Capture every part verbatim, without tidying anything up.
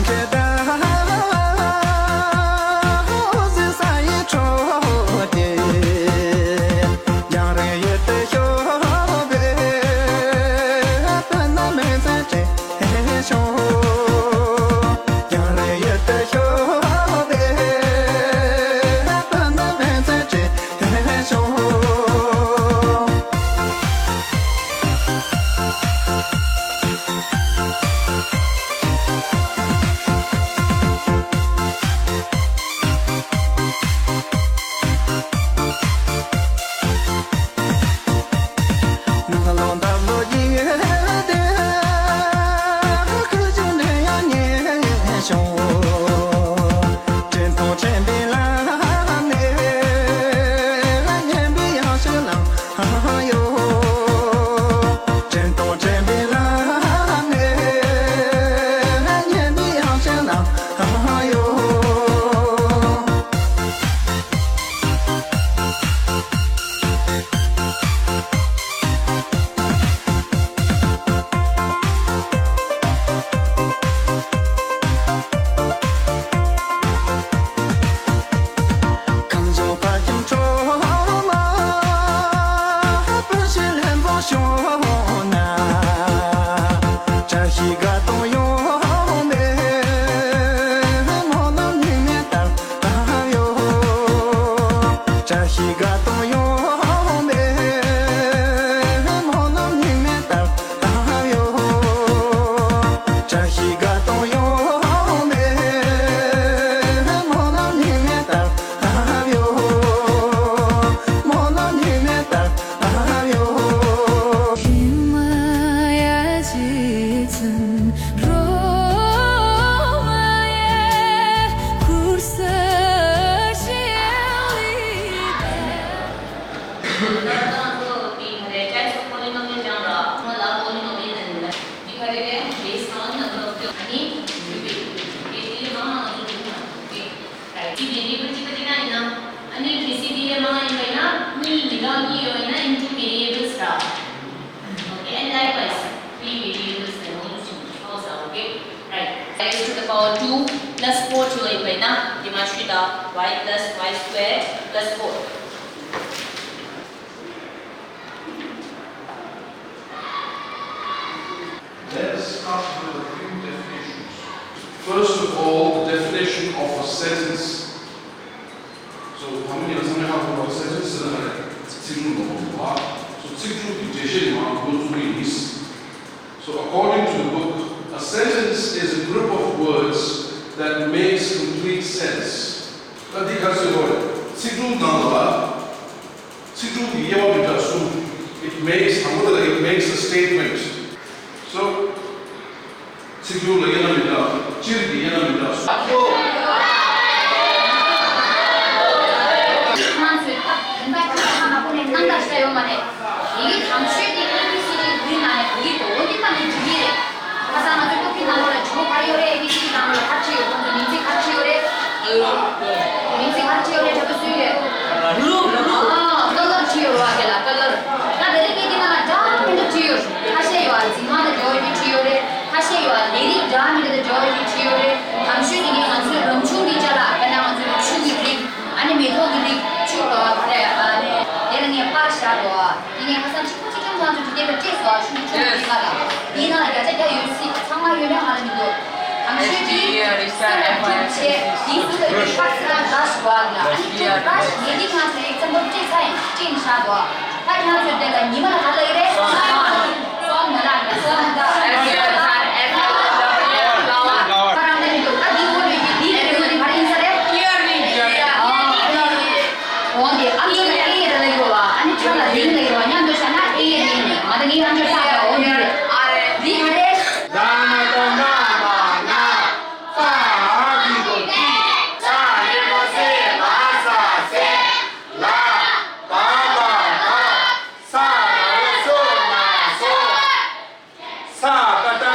Right. དེ་བེ་རི་ཨེ་བལ་གཅིག་པ་གཅིག་རང་ཡིན་ན། ཨ་ནི་གལ་སྲིད་དེ་ལས་མང་ཡིན་པ་ཡིན་ན། གཉིས་མི་འདྲ་གཉིས་ཡོད་ཡིན་ན། into variables ར། Okay, and likewise, three variables and all those things. Okay, right. X to the power two plus four བྱས་ཡོད་ཡིན་པ་ཡིན་ན། དེ་མ་ཤུ་ད་y plus y square plus four. Let us start with a few definitions. First of all, the definition of a sentence. So, how many of you have a sentence? So, ཚིག་འབྲུ་ནོར་བ། So, ཚིག་འབྲུ་གི་འགྲེལ་བཤད་མ་འགོ་བཙུགས་ཡིན། So, according to the book, a sentence is a group of words that makes complete sense. ད་འདི་ག་ཚོད་ཡོད་རེད། ཚིག་འབྲུ་ནང་ལ། ཚིག་འབྲུ་གི་དབྱེ་བ་མི་འདྲ་གསུམ། It makes, དང་པོ་དེ་ལ་it makes a statement. So, ཚིག་འབྲུ་ལ་དབྱེ་ན་མི་འདྲ། སྤྱིར་གྱི་དབྱེ་ན་མི་འདྲ་གསུམ། ང་ཚོས་ད་དོན་དག་ཅིག་ཧ་མ་གོ་ནས་རྣམ་དག་ཞིག་ཡོད་མ་རེད། ཡི་གེ་དང་ཤོས་དེ་ཨེ་བི་སི་ཌི་འདིའི་ནང་ནས་བོད་ཡིག་ཏུ་འོ་འདི་ལྟ་ནས་འབྲི་གི་རེད། ཁ་སང་ང་ཚོའི་སློབ་ཁྲིད་ནང་ལོགས་ལ་བྲིས་པ་ག་རེ་ཡོད་རེད། ཨེ་བི་སི་ཌི་ནང་ལོགས་ལ་ག་རེ་བྲིས་ཡོད། ཁོང་ཚོས་མིང་ཚིག་ག་རེ་བྲིས་ཡོད་རེད། མིང་ཚིག་ག་རེ་བྲིས་ཡོད་རེད། དྲ་འབུ་སུས་ཡོད། ཨ། ཀ་ལར་བྲིས་ཡོད་རེད་བ། དེ་ལ་ཀ་ལར། ད་དེ་རིང་ངས་འདི་ནང་ལ་འདྲ་མི་འདྲ་བྲིས་ཡོད་རེད། ཁ་ཤས་ཡོད་ཨ། འཛིན་མ་དང་འབྲེལ་བ་ཡོད་པའི་བྲིས་ཡོད་རེད། ཁ་ཤས་ཡོད་ཨ། ལས་རིགས་འདྲ་མི་འདྲ་དང་འབྲེལ་བ་ཡོད་པའི་བྲིས་ཡོད་རེད། དང་ཤོས་དེ་ངས་ང་ཚོའི་རང་བྱུང་གི་ཅ་ལག་དཔེར་ན་ང་ཚོའི་ཆུ་གི་རིགས། ཨ་ནི་མེ་ཏོག་གི་རིགས། ཆུ་ག་རེ། ཨ་ནི་དེ་ལ་ངས་པར་བཞག་འདུག་ཨ། དེ་ངས་ཁ་སང་གཅིག་པོ་གཅིག་རྐྱང་ང་ཚོ་དེ་འདྲ་སྤྲད་སོང་ཨ། ཆུང་ཆུང་གི་ང་ལ་དེའི་ནང་ལ་བརྒྱ་ཆ་བརྒྱ་ཡོད་སྲིད། ཚང་མ་ཡོད་མེད་ང་ལ་མི་འདུག་དང་ཤོས་ཀྱི་སེམས་ལ་འཇུག་བྱས་དེའི་ཟུར་ལ་ཡོད་པ་ཚེ་རང་འདྲ་ཞིག་བ་ལ། ཨ་ནི་ཅུང་འདྲ་ཞིག་ངས་འདི་ང་ཚོའི་བཙན་པོ་སྤྲད་ཚར་ཡིན། སྤྲད་ནས་བཞག་འདུག་ད་ཁྱེད་རང་ཚོའི་དེ་ལ་ཉི་མ་ལ་ག་ལ་ཡོད་རེད། སོང་མ་ལ་ཡིན། སོང་ད། ཁ་རང་ད་མི་འདུག་ད་འདི་ངོ་ནས་ཀྱི་འདི་རེད། ངོ་ནས་ག་རེ་ཡིན་ས་རེད། འོ་དེ་ཨ་མཆོག་ལ་ཨེ་ཡེ་ར་ལ་ཡོད་བ། ཨ་ནི་ཁྱོད་ལ་རིང་ལ་ཡོད་བ། མཉམ་དུ་བཞག་ན་ཨེ་ཡེ་རིང་། ང་ད་ངའི་ཨ་མཆོག་ལྷག་པ་འོ་འདི་རེད། འདི་ག་རེད། ད་ན་ད་ན་མ་ན་ས་ཨ་གི་གོ་གི། ས་ཡེ་མ་སེ་མ་ས་སེ། ལ་བ་བ་བ། ས་ན་སོ་ན་སོ། ས་ཀ་ཏ་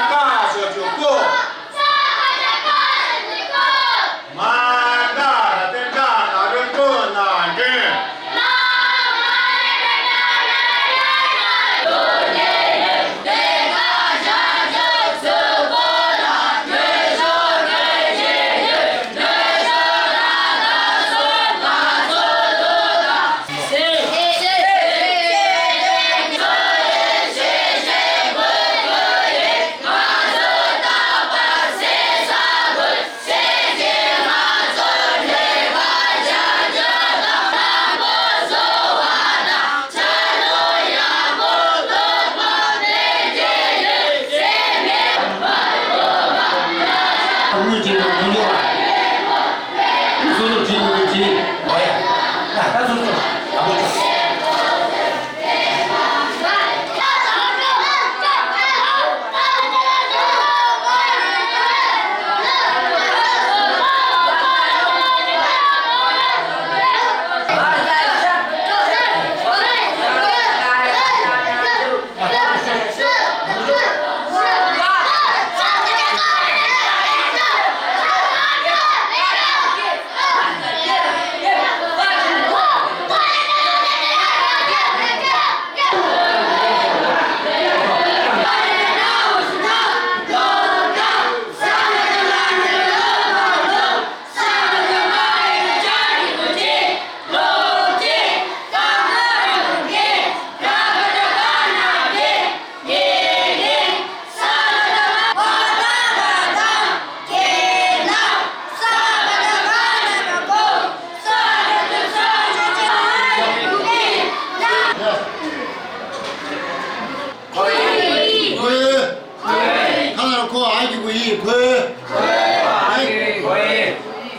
ཁོ་འ་གི་གུ་ཡི་ཁོའི། ཁོའི། ཁོའི།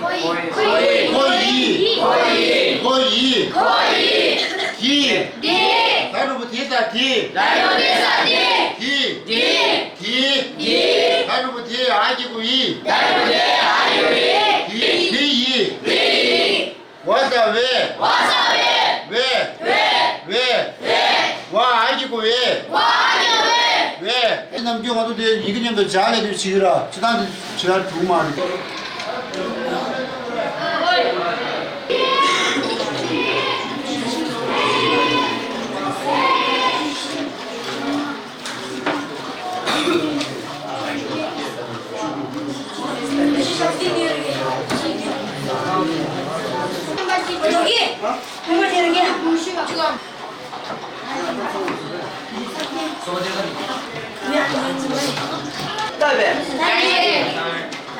ཁོའི། ཁོའི། ཁོའི་ཡི། ཁོའི་ཡི། ཁོའི་ཡི། ཁོའི་ཡི། ཁོའི་ཡི། འདི། འདི། ད་འགྲེང་བུ་དེ་ས་དེ། ད་འགྲེང་བུ་དེ་ས་དེ། དེ། དེ། དེ། དེ། ད་འགྲེང་བུ་དེ་འ་གི་གུ་ཡི། ད་འགྲེང་བུ་དེ་འ་གི་གུ་ཡི། དེ། དེ་ཡི། དེ་ཡི། བ་ས་བེ། བ་ས་བེ། བེ། བེ། བེ། བེ། བ་འ་གི་གུ་བེ། བ་འ་གི་གུ་བེ། བེ། ནམ་རྒྱུན་ང་ཚོ་དེ་ཡི་གེ་མཉམ་དུ་སྦྱར་ལས་དུས་བྱེད་ཀྱི་ར། བྱེད་སྟངས་དེ་བྱེད་ཡ་འགྲིག་མ་རེད།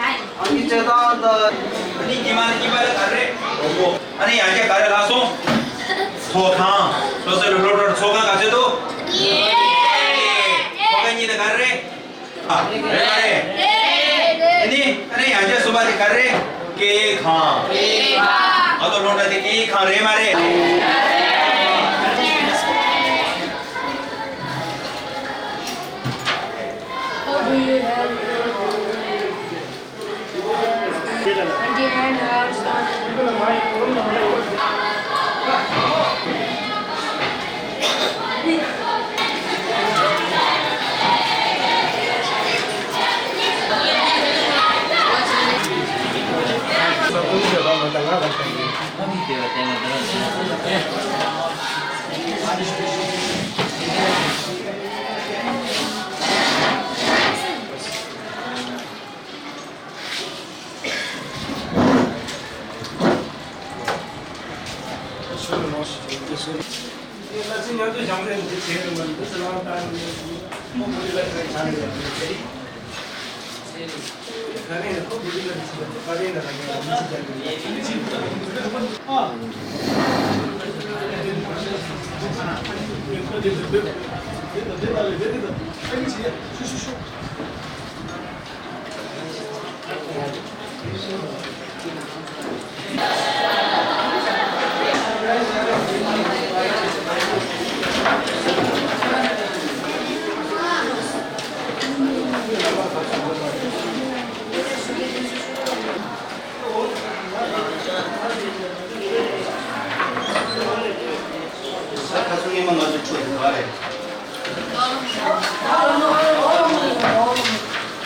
ཨ་ནི་སྤྱིར་བཏང་ད། ཨ་ནི་གཉིས་མ་ནི་གཉིས་པ་ལ་ག་རེ། ཨ་ནི་ཡང་བསྐྱར་ག་རེ་ལབ་སོང་། ཚོགས་ཁང་། སློབ་གསོ་ལ་སློབ་གྲྭར་ཚོགས་ཁང་ག་ཚོད་འདུག་ཚོགས་ཁང་གཉིས་དེ་ག་རེ། ཨ་རེད་མ་རེད། ཨ་ནི་ཨ་ནི་ཡང་བསྐྱར་གསུམ་པ་དེ་ག་རེ། སྐྱེལ་ཁང་། ང་ཚོ་སློབ་གྲྭ་དེ་སྐྱེལ་ཁང་རེད་མ་རེད། How do you have your And the hand hurts on. ས་ཁ་སང་ཉི་མ་ང་ཚོ་ཁྲོད་དེ་ག་རེད།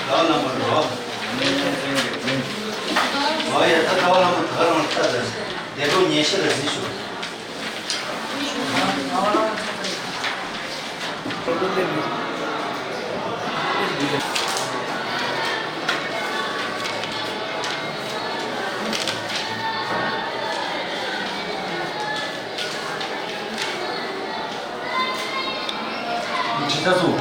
ཟླ་བ་ལྔ་པ་རེད་བ། ཨ་ཡ་ད་ཟླ་བ་ལྔ་པ་ད་ག་རང་ལྟ་ད་བདེ་སྒྲུབ་ཉན་ཤེས་ལ་གཟིགས་ཤོག་ཇི་ལྟ་སོང་།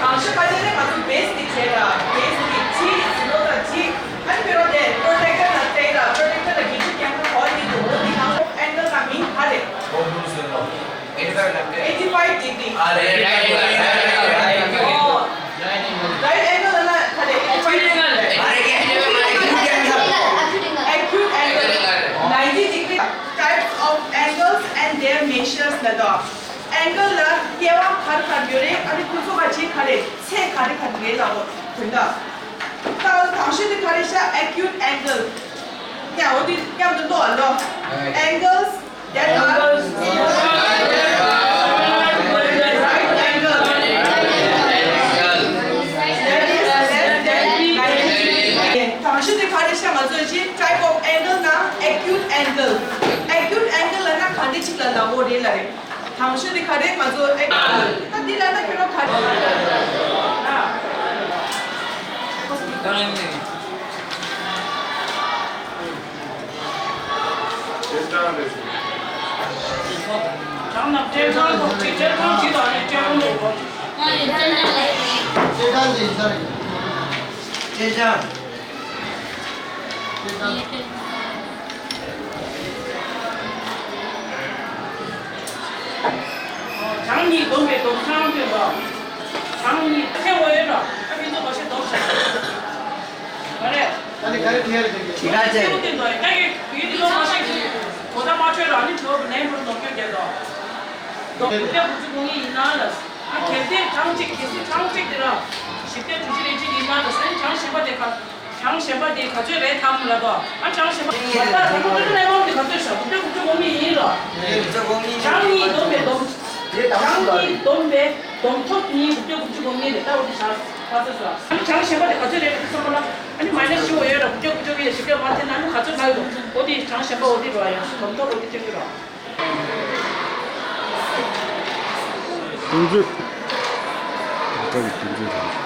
གང་ཤེས་པ་དེ་ནས་ང་ཚོ་བེ་སི་ནི་བྱས་ལ་བེ་སི་ནི་ཇི་ཟི་རོ་དང་ཇི། ཨ་ནི་ཕི་རོ་དེ་པྲོ་ཊེག་ཊར་ལ་སྤྲད་ལ་པྲོ་ཊེག་ཊར་ལ་གི་ཆུ་རྐྱང་ཁ་གོ་ནི་དུ་འོ་དེ་གང་ལོག་ཨེང་གལ་དང་མིང་ག་རེད། Eighty five degree. ཨ་རེད། Right angle ལབ་ན་ག་རེ། Acute angle. Acute angle. Ninety degree. Types of angles and their measures ལབ་དོ། ཨེང་གལ་ལ་དབྱེ་བ་ག་རེ་ག་རེ་ཡོད་རེད། ཨ་ནི་ཁོ་ཚོ་བ་ཆེ་ག་རེ་ཚད་ག་རེ་ག་རེ་རེད་ལབ་དོ། དོན་དག་ད་དང་ཤོས་དེ་ག་རེ་ཤ། Acute angle. ཡ་འོ་དེ་མཉམ་དུ་ཀློག་ཨ་ལོ། Angles that are right angle. That is less than ninety degree. དང་ཤོས་དེ་ག་རེ་ཤ། ང་ཚོས་ཅི་type of angle ན་acute angle. Acute angle ལབ་ན་ག་འདྲ་ཅིག་ལ་ལབ་དགོས་རེད་ལབ་རེད། དང་ཤོས་དེ་ག་རེ། ང་ཚོ་ཨེ་ད་འདི་ལ་ན་ཁྱོད་རང་ག་རེ། ཅེ་ཅང་རེད། ཅང་ན་ཅེ་ཅང་ཅེ་ཅང་ཅི་དང་ཅེ་ཅང་ལོ། ཅེ་ཅང་ཅེ་ཅང་ཅེ་ཅང་། ཅེ་ཅང་། ཅེ་ཅང་། གཉིས་བསྡོམས་པའི་བསྡོམས་གྲངས་སྟོན་པ། གྲངས་གཉིས་ཐེ་བ་ཡོད་ལ་ཨ་ཕི་ཚོ་མ་ཤེས་བསྡོམས་བྱ། མ་རེད། ད་ནི་ག་རེ་ཐེ་ཡ་རེད་ཀྱི། ཐེ་ཡ་ཐེ་བ་སྟོན་པ་ཡ་གི་ཡུལ་དེ་ཚོ་མ་ཤེས་ཀྱི། གོ་ད་མ་ཆོད་ལ་ཨ་ནི་ཐོབ་ནས་མོར་ནོར་སྐྱོན་རྒྱག་དོ། དགུ་བརྒྱ་དགུ་བཅུ་གོ་གཉིས་ཡིན་ན་ལ། ཨ་གལ་ཏེ་གྲངས་གཅིག་གལ་སྲིད་གྲངས་གཅིག་དེ་ར་བཞི་བརྒྱ་དྲུག་ཅུ་རེ་གཅིག་ཡིན་ན་ལ་སེམས་གྲངས་གཞན་པ་དེ་ག་གྲངས་གཞན་པ་དེ་ག་ཚོད་རེད་དམ་ལབ་དོ། ཨ་གྲངས་གཞན་པ་དེ་ད་ལྟ་དང་པོ་ཀླུ་ལེན་དབང་དེ་ག་ཚོད་ཤག་དགུ་བརྒྱ་དགུ་བཅུ་གོ་གཉིས་ཡིན་རོ། གྲངས་གཉིས་བསྡོམས་པའི་བསྡོམས། གྲངས་གཉིས་བསྡོམས་པའི་བསྡོམས་ཐོབ་གཉིས་དགུ་བརྒྱ་དགུ་བཅུ་གོ་གཉིས་རེད། ད་འོ་དེ་བཞག་ད་ཚོད་སོ། ཨ་གྲངས་གཞན་པ་དེ་ག་ཚོད་རེད་དེ་བསམ་པ་ལ། ཨ་ནི་མ་ནས་ཞུ་བ་ཡོད་རོ། དགུ་བརྒྱ་དགུ་བཅུ་གོ་གཉིས་ཞིབ་ཀྱང་མ་ཐེ་ན་ཨ་ནི་ག་ཚོད་ལ་ཡོད་འོ་དེ་གྲངས་གཞན་པ་འོ་དེ་རོ། ཡང་བསྡོམས་ཐོབ་འོ་དེ་སྟོན་གྱི་རོ། ཀུན་སྤྱོད། ད་ལྟ་གི་ཀུན་སྤྱོད་དང་།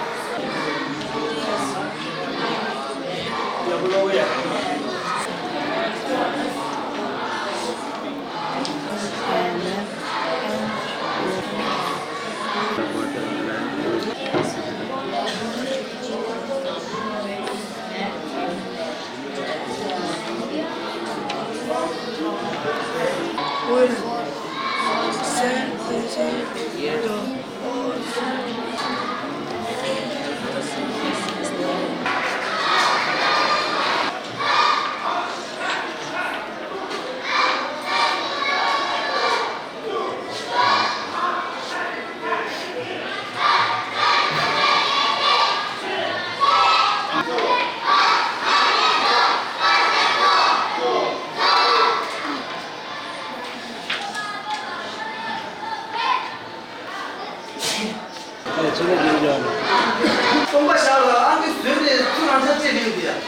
སྟོང་པ་བཞག་ལ་ཨང་ཀི་བཟོས་ནས་ཚུར་རང་ཆ་བཅད་ལེན་འདི་ཡ།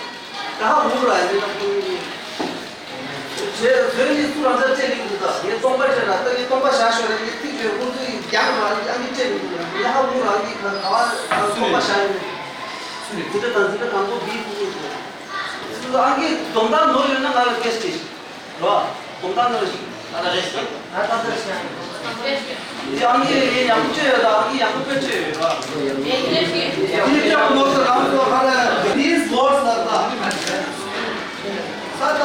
ད་ཧ་འུ་ར་ཡིན་ན་ཁོང་གཉིས། བྱས་བཟོས་ནས་ཚུར་རང་ཆ་བཅད་ལེན་འདི་ད་ངས་སྟོང་པ་བྱས་ན་ད་ངས་སྟོང་པ་བཞག་ཤོར་ནས་ངས་ཐིག་བྱས་ཁོང་ཚོ་ཡིས་རྒྱག་ར་ཨང་ཀི་བཅད་ལེན་འདི་ཡ། ཧ་འུ་ར་ཨང་ཀི་ག་ག་བ་སྟོང་པ་བཞག་ཡིན། སུ་ནས་ཁུ་ཁྲ་དང་འཛིན་གྲྭ་གང་པོ་འདིའི་ཁུ་ཁུ་ཁུ། སུ་ཨང་ཀི་སྡོམ་རྟགས་ནོར་ཡོད་ན་ང་ལ་སྐད་ཆ་དྲིས་ཤིག་རོ། གོང་ཐང་ནོར་ཞིག་ད་ལྟ་རེ་ཞིག་ད་ལྟ་རེ་ཞིག་འདི་ཨང་ཀི་ཡང་ཡག་པོ་བཅོས་ཡོད་ད། ཨང་ཀི་ཡག་པོ་དཔེ་བཅོས་ཡོད་ར། འདི་ལྟ་བུ་ནོར་སོ་རང་སོ་ཧ་ར། These words are the ས་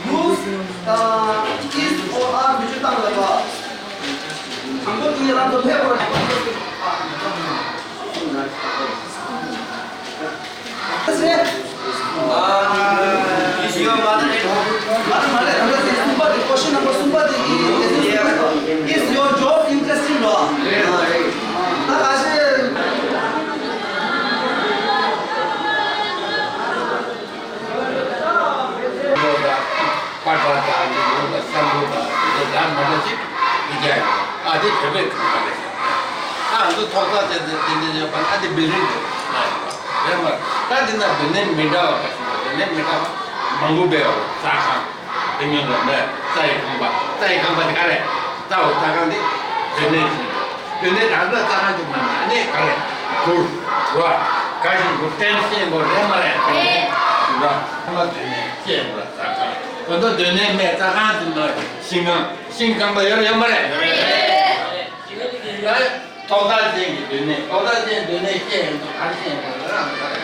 ད་use དང་is or are མི་བཅོས་བཏང་ལ་བ། དང་པོ་དེ་ནི་རང་ཚོ་ཕེབས་པར། Is your job interesting? པ་ཏྲ་དང་ཡིག་ཡོག་དང་ས་འགུལ་དང་དེ་ལ་མ་འདྲ་ཅིག་ཡིག་རྒྱག་ཡོད། ཨ་དེ་བོད་པའི་ཁང་པ་རེད། ཨ་ང་ཚོ་ཐོག་རྩེག་བྱས་ཏེ་དེ་འདྲ་ཡོད་པ་ན་ཨ་དེ་བིལ་ཌིང་རེད། ཨ་རེད་པ། རེད་མ་རེད། ད་དེ་ན་སྡོད་གནས་མི་འདྲ་བ་ག་ཞིག་ཡོད། སྡོད་གནས་མི་འདྲ་བ་མང་པོ་སྦས་ཡོད་རེད། རྩྭ་ཁང་། དེ་མིན་ལ་ནི་རྩྭ་ཡི་ཁང་པ། རྩྭ་ཡི་ཁང་པ་དེ་ག་རེད། རྩྭ་བོ་རྩྭ་ཁང་དེ་སྡོད་གནས་ཞིག་རེད། སྡོད་གནས་དང་པོ་རྩྭ་ཁང་དེ་མ་ན་ཨ་ནི་ག་རེད། གུར། ར། ག་ཞིག་གུར་སྟན་ཤེས་དགོས་རེད་མ་རེད། ར། ཁང་པ་སྡོད་གནས་ཤེས་དགོས་རྩྭ་ཁང་། ད་དུང་སྡོད་གནས་མེད་རྩྭ་ཁང་དེ་ན་ཤིང་ཁང་། ཤིང་ཁང་པ་ཡོད་རེད་ཡོད་མ་རེད། ཡོད་རེད། ཐོག་མཐའ་ཅན་གྱི་སྡོད་གནས། ཐོག་མཐའ་ཅན་སྡོད་གནས་ཤེས་ཡོན་དུ་ག་རེ་ཤེས་ཡོན་དུ་རང་ག་རེ།